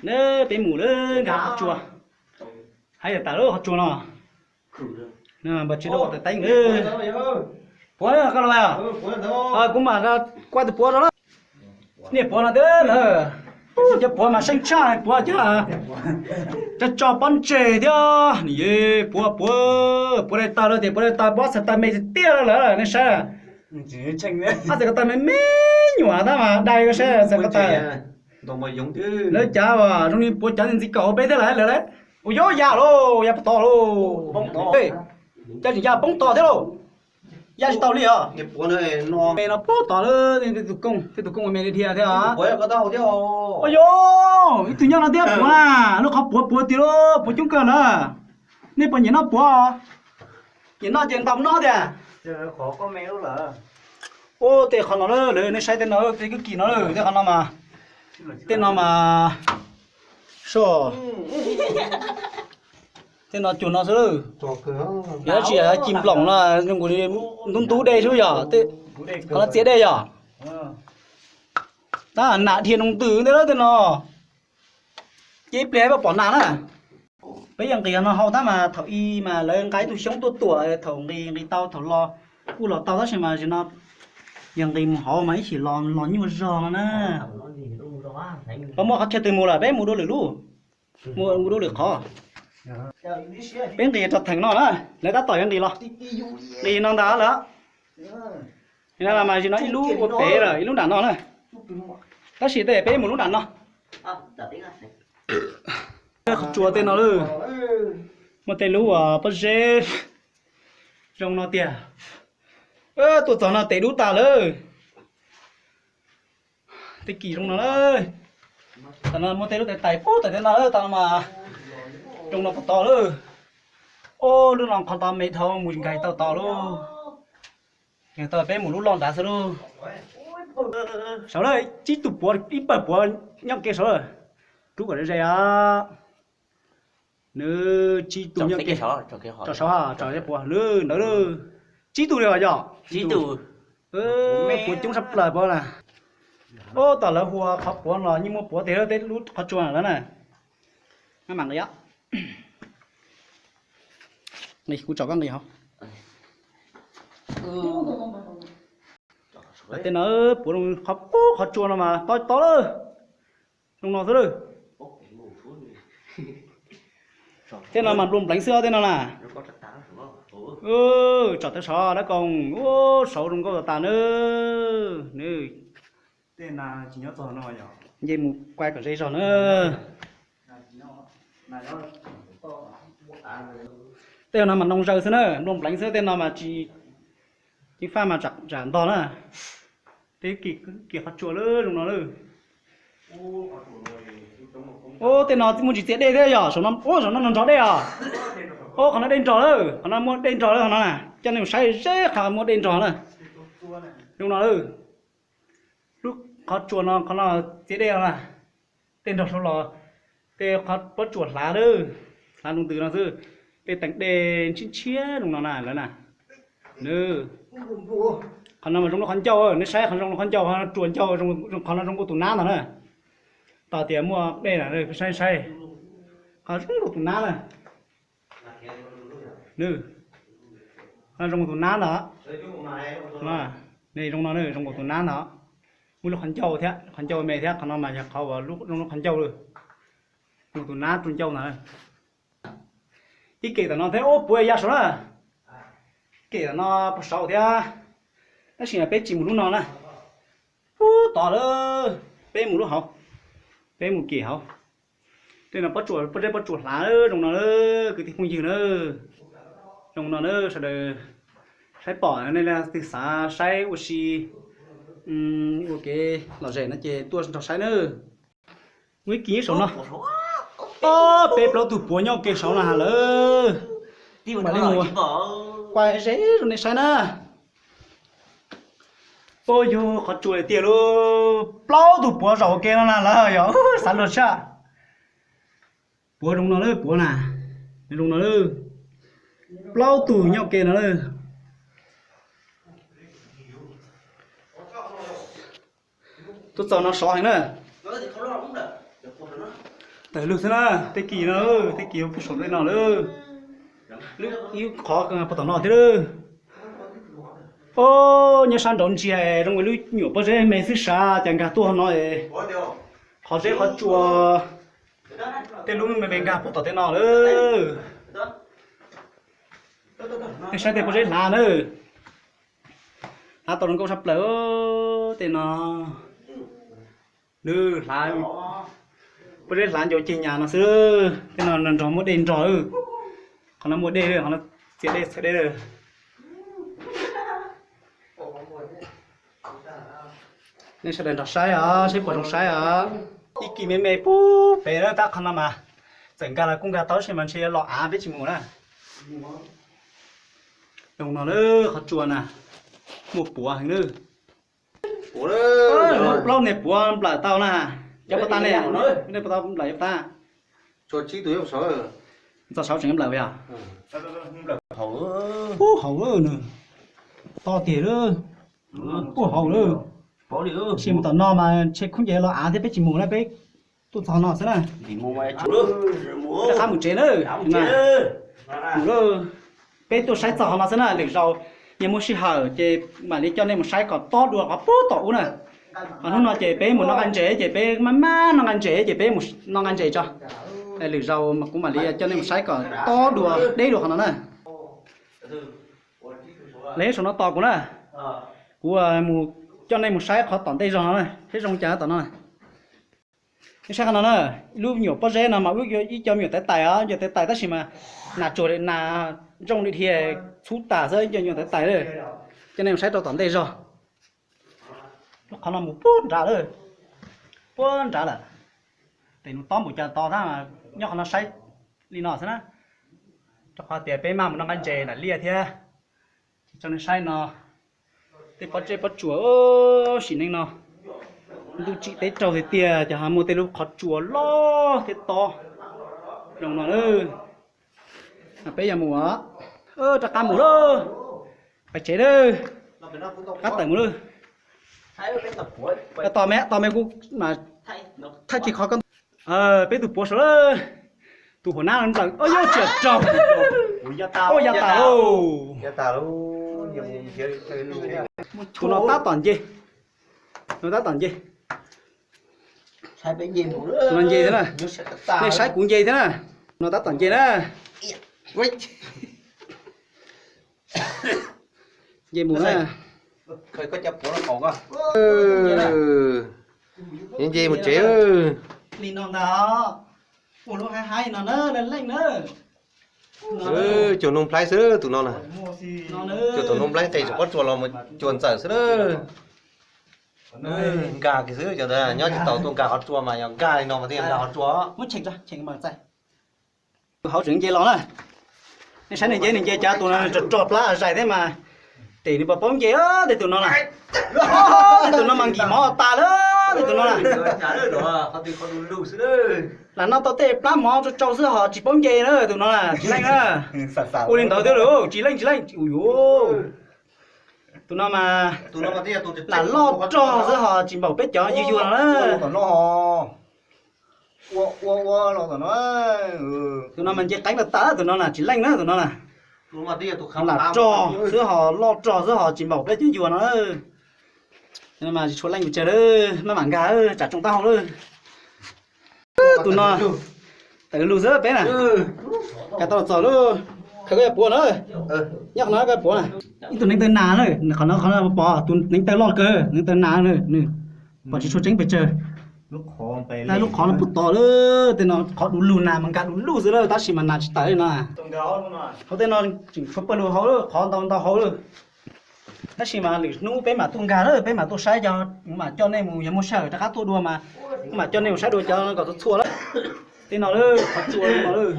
Peb mus lawm, nkag qhov tsua. Hais yam tas lub qhov tsua no. Npawg Tsis Dau teeb teeb. Puav koj los, kuv mam kuaj tus puav rau na. Niag puav no tiag lawm. Cov puav mas seej tshaj puav cov, cov tso pob ntseg thiab. Puav, puav, puav dai taw lawm tias puav dai taw, puav txhais taw me tiag tiag lawm nej saib. Ab, txhais ko taw me me nyuam tab mas dai ko saib txhais ko taw. Lawv cav zoo li puav cav ntxi kaum peb thiab lawm lawv. Ua yuav ya lauj, ya puas tod lauj. Cov tseem ya poob tod thiab lauj. Ya tsis tau li os. Me no poob tod lawm, tej tus koob, tej tus koob me dhia thiab. Ua yuav, ib tug nyob no thiab puav na, lub qhov puav puav tiag lauj, puav coob kawg lawm. Nej puas nyiam noj puav? Nyiam noj ces ntaus noj tiag. Ua tej qhov no lawm, nej saib tej no, tej kwj kim no lawm, tej qhov no mas, tej no mas, soj, tej no cuag no xwb lawm. Yog tsis ci nploom no, ntub ntub dej xwb yog, qhov no txias dej yog. Tab nam dhia noo ntws ntej lawm tej no. Ces ib pliag pom pom nas na. Peb yeej nqis no hau tab mas thaum ub mas lawv nqa ib tug xyoob tuaj tuam thaum nqis nqis tau thaum los kuj los tau tab sis mas zaum no yog nqis mus hauv mas ib chim los los nyuaj zog no na. Peb muaj qhov chaw twg mus lawm peb mus dua lwm lub, mus dua lwm qhov. Peb nqis rau theem no na, lawv tab tom yuav nqis los, nqis no ntag lawm. Mas zaum no ib lub ua pem lawm ib lub nram no na, tab sis tej peb mus lub nram no. Qhov tsua tej no lawm, muaj tej lub pob zeb zoo no tiag. Tuaj txog no tes dub tas lawm. Tej kim zoo no lawm. Tam no muaj tej lub tais tais puag tom tej no lawm, tam no mas zoo no puag tod lawm. Ob lub no qhov tod me dhau mus nkag tau tod lauj. Nkag tau peb mus lub loj nrad xwb lauj. Saud lawm, tsib tug puav ib pawg puav nyob kev saud lawm. Rub kom ze os. Nws tsib tug nyob kev, tso saud, tso puav lwm ntawd lawm. Tsib tug li os yog? Puav coob tshaj plaws puav na. Ub, tom lawv hu ua qhov puav no yeej muaj puav tiag, tej lub qhov tsua lawm na. Maj mam nqis os. Nqis, kuv tsom koj nqis hauv. Tej no puav, qhov, qhov tsua no mas tob tob lawm. Zoo no xwb lawm. Tej no mas nplua npleev xwb os tej no na. Tsom tej saud dab koog, ub, saud zoo nkauj tas tas na. Nws, tej na tsis nyob txog no yog, nce mus quay kom ze zog na. Tej no mas noo zaws xwb na, nplua npleev xwb, tej no mas tsis, tsis faj mas tsam ntog na. Tej kis qhov tsua lawm zoo no lawm. Ub, tej no muaj ntsis txias dej thiab yog, saum no, ub, saum no nrog nrog dej os. Ub, qhov no dej nrog lawm, qhov no muaj dej nrog lawm, qhov no na, coj nej mus saib ze qhov muaj dej nrog na. Zoo no lawm. Lub qhov tsua no qhov no txias dej na. Tej nrog saud los, tej qhov pob tsuas hlav lawm, hlav nroo ntws no xwb. Tej teem dej ntshiab ntshiab zoo no na lawm na. Nws, qhov no mas zoo li qhov ncauj, nej saib qhov zoo li qhov ncauj, qhov no tsuas ncauj, qhov no zoo nkaus tus nab ntag na. Tos tias muaj dej na, saib saib. Qhov zoo nkaus tus nab na. Nws, qhov no zoo nkaus tus nab ntag. Nws zoo no, zoo nkaus tus nab ntag. Muaj lub qhov ncauj thiab, qhov ncauj me thiab, qhov no mas yog qhov uas zoo lub qhov ncauj lawm. Zoo tus nab tus ncauj ntag. Ib kem tom no thiab, ub, puav ya saud na. Kem tom no puag saud thiab. Tab sis mas peb tsis mus lub no na. Ub, tod lawm, peb mus lub hauv, peb mus kem hauv. Tej no pob tsuas, pob zeb pob tsuas hlav zoo no lawm kwv tij phooj ywg na. Zoo no na sawv daws, saib pom nej leej twg xav saib ua si, ua kev lom zem no ces tuaj nrog saib na. Muaj ib kis nyob saum no. Ob peb plaub tug puav nyob ua ke saud no lawm. Mam li mus quay ze rau nej saib na. Ub, yog qhov tsua tiag lauj, plaub tug puav zaum ua ke no na lawm yog xav luag tshaj. Puav zoo no lawm, puav na, zoo no lawm. Plaub tug nyob ua ke no lawm. Tuaj txog no sov heev na. Tawm lug xwb na, tej kis no, tej kis puag saum tej no lawm. Ib qhov puag tom no thiab lawm. Os, nyob sab nraud ntsia zoo li lub nyuam pob zeb me xwb sav, cas nkag tuaj no es qhov zeb qhov tsua, tej lub me me nkag puag tom tej no lawm. Nej saib tej pob zeb hlav na, hlav tau zoo nkauj sab plaws tej no. Nws hlav, pob zeb hlav ncuav ceg nyas no xwb, tej no nrog muaj dej nrog. Qhov no muaj dej, qhov no txias dej txhawb dej. Nej sawv daws nrog saib os, saib puas zoo saib os. Ib kis me me puag pem lawm, tab qhov no mas txawm nkag los kuj nkag tau, tab sis mas ntshe los av peb tsis mus na. Zoo no lawm, qhov tsua na, muaj puav heev lawm. Plaub niag puav nplawm tau na. Cov puas tas ne? Nej puas tau nplawm cov puas tas? Txog saud tseem nplawm yog? Puag hauv lawm nws, to tiag lawm, puag hauv lawm. Sim mus tom no mas ntshe khaub ncaws los av thiab, peb tsis mus na, peb tuaj txog no xwb na. Rov qab mus tsev na. Mus lawm, peb tuaj saib txog qhov no xwb na, lwm zaus yog muaj sij hawm ces mam li coj nej mus saib kom tob dua qhov puag tom ub na. Ho hnub no ces peb mus noj nqaij ntses ces peb maj maj noj nqaij ntses ces peb mus noj nqaij ntses tso. Lwm zaus kuv mam li coj nej mus saib kom tob dua deb dua qhov no na. Lawv saum no tos kuv na, kuv mus coj nej mus saib qhov tom ntej zog no na, saib zoo cas tom no. Nej saib qhov no na, ib lub me nyuam pob zeb no mas ib co me nyuam tais tais os, me nyuam tais tais tab sis mas nas tsuag li nas, ntsooj li dhia, txhub tas xwb, ib co me nyuam tais tais lawm. Coj nej mus saib rau tom ntej zog. Lub qhov no mus puag nrad lawm, puag nrad lawm. Tes nws tob npaum cas tos tab mas nyob qhov no saib li no xwb na. Rau qhov tias peb maj mus noj nqaij ntses nram liaj thiab. Ces tso nej saib no, tej pob zeb pob tsuas sim neej no, ntuj tsim teb raug tiag tiag ces ho muaj tej lub qhov tsua loj thiab tob zoo no lawm. Peb yuav mus, rov qab mus lawm, pais tsev lawm, rov qab tawm mus lawm. Tos me, tos me kuv mas thaij kiag qhov ko. Peb tus puav saud lawm, tus huam nab nplawm, o yog tsis raug, o yav tas lauj. Tus no tab tom nce, no tab tom nce. Tus no nce thiab na, nej saib kuv nce thiab na. Tus no tab tom nce na. Nce mus na. Nce mus tsev. Li no ntag, ua lub haib haib no na, leej leej na. Cuag Nuj Nplhaib xwb tus no na. Cuag tus Nuj Nplhaib nqis saum pob tsuas los mus cuag ntxawm xwb na. Nkag kiag xwb, cov ntawd nyob tsis tau tuaj nkag qhov tsua mas yog nkag li no mas thiaj nkag qhov tsua. Hauv tseem nce los na. Nej saib nws nce, nws nce cas tus no rog rog plab zais thiab mas, tes nws puas paub nce tej tus no na. Tej tus no mas nkim mov tas lawm tej tus no na. Lam noj tau tej plab mov tsau tsau xwb ho tsis paub nce na tus no na, tsis leej na. Ua li ntawd thiab lawm, tsis leej tsis leej. Tus no mas lam loj rog xwb ho tsis npaum peb cov yuag yuag no na. Tus no mas nce qeeb tas tas tus no na, tsis leej na tus no na. Lam rog xwb ho loj rog xwb ho tsis npaum peb cov yuag no. Mas tsis tshua leej pes tsawg lawm, maj mam nkag tsam tsoo taub hau lawm. Tus no tawm lug xwb peb na. Koj tau los txog lub, khaws koj cov puav na. Nyob qhov no koj puav na. Ib tug neev taw nas na, qhov no qhov no pom tus neev taw loj kawg, neev taw nas na, nws pom tsis tshua tseeb pes tsawg. Lub qhov no puag tod lawm, tej no qhov du lug nas mas nkag du lug xwb lawm tab sis mas nas tsis tawm li no. Hauv tej no tseem tshuav pawg lug hauv lawm, qhov ntau ntau hauv lawm. Tab sis mas lwm hnub peb mam tuaj nkag lawm, peb mam tuaj saib cov, kuv mam coj nej mus, yog muaj sij hawm rov qab tuaj dua mas kuv mam coj nej mus saib dua cov kom txhua txhua lawm. Tej no lawm, qhov tsua no lawm.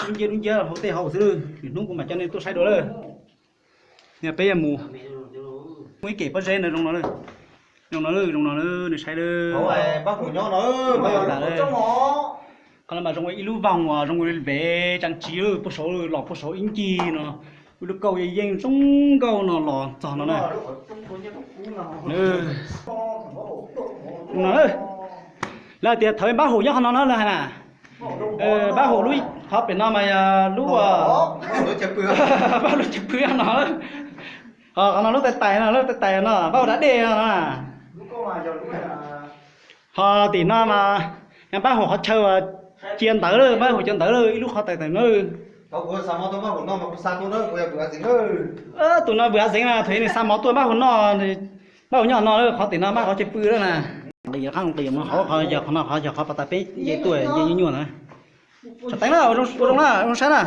Dub nciab dub nciab hauv tej hauv xwb lawm, lwm hnub kuv mam coj nej tuaj saib dua lawm. Niag peb yuav mus, muaj ib kem pob zeb no zoo no lawm, zoo no lawm, zoo no lawm, nws saib lawm. Qhov no mas zoo ua ib lub voog uas zoo ua vev tsaa tsiv lawm, puag saud los puag saud ib ncig no, ua lub kauj yeej zoo nkauj no los txog no na. No, Lawv tias thaum npab hum nyob qhov no na lawv hais na. Npab hum lub qhov pem no mas yog lub, npab hum lub ceg pw no. Ho qhov no lub tais tais no, lub tais tais no npab hum da dej no na. Ho tim no mas npab hum qhov chaw cia ntawv lawm, npab hum cia ntawv lawm ib lub qhov tais tais na. Tus no vwm av zeev na, thaum nws xa mov tuaj npab hum noj, npab hum nyob no, qhov tim no npab hum qhov chaw pw lawm na. Nqis qab nqis mus hauv qhov, yog qhov no qhov yog qhov pas tas peb nce tuaj nce nyuaj nyuaj na. Tso teeb na, ua zoo na, ua zoo saib na.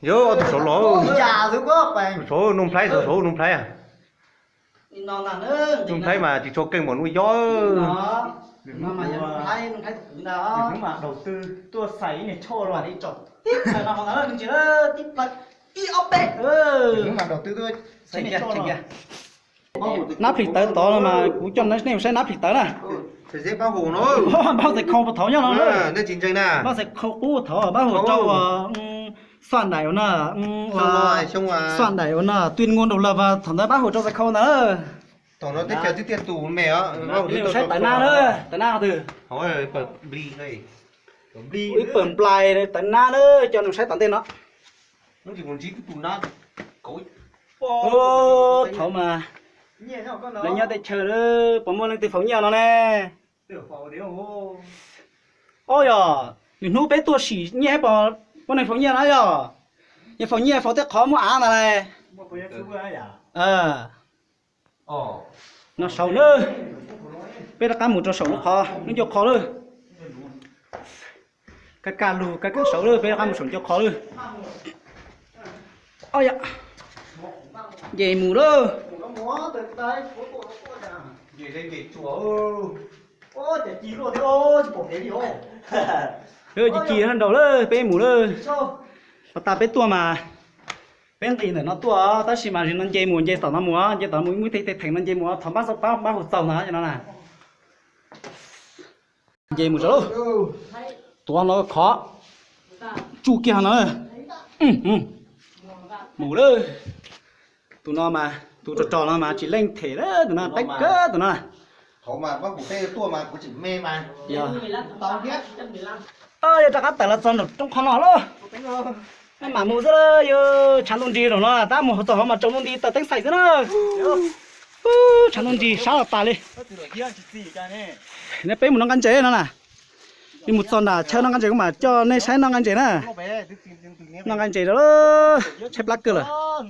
Yog ob tug saud los, saud Nuj Nplhaib, saud Nuj Nplhaib. Nuj Nplhaib mas tsis tshua keej npaum Nuj Yob. Hnub mas đầu tư tuaj xais ib niag choj los, hnub mas đầu tư tuaj xais niag choj los. Nab plhis tawv tod no mas kuv coj nej mus saib nab plhis tawv na. Npab hum xais khau puas thaum nyob no, npab xais khau qub thaum npab hum rau xuaj daim ua no, xuaj daim ua no tuyên ngôn độc lập, thaum ntawd npab hum rau xais khau ntawd. Saib tawv nab na, tawv nab qhov twg? Ib pawg nplais tawv nab na, coj nej mus saib tom ntej no. Thaum mas lawv nyob teb chaws lawm puas muaj leej twg faus nyiaj no ne? Ob yog, nws hnub peb tuaj sim nyiaj pom muaj neeg faus nyiaj na yog. Yog faus nyiaj faus tej qhov muaj av ntag lauj. No saud na, peb rov qab mus rau saum lub qhov lub ncauj qhov lawm. Kaj kaj lug kaj kaj saud lawm, peb rov qab mus saum ncauj qhov lawm. Nce mus lawm. Ci ci nraus lawm, peb mus lawm. Pas tas peb tuaj mas peb nqis ntawm no tuaj, tab sis mas no nce mus nce tom no mus, nce tom no mus muaj tej tej theem no nce mus thov npab, npab hum txaus ntag no na. Nce mus rau lawm, tuav no khov tsuj kiag no. Mus lawm. Tus no mas tus rog rog no mas tsis leej them lawm, tus no peb kawg tus no. Yog rov qab tawm los txog nram roob qhov no lauj. Mam mus xwb, yog tshav ntuj nrig zaum no tab mus txog hauv mas tsaus ntuj nti taws teeb xais xwb na. Tshav ntuj nrig sab los tas li. Ne peb mus noj nqaij ntses no na. Peb mus txog nram chaw noj nqaij ntses kuv mam coj nej saib noj nqaij ntses na. Noj nqaij ntses rau, tshaib plab kawg lawm.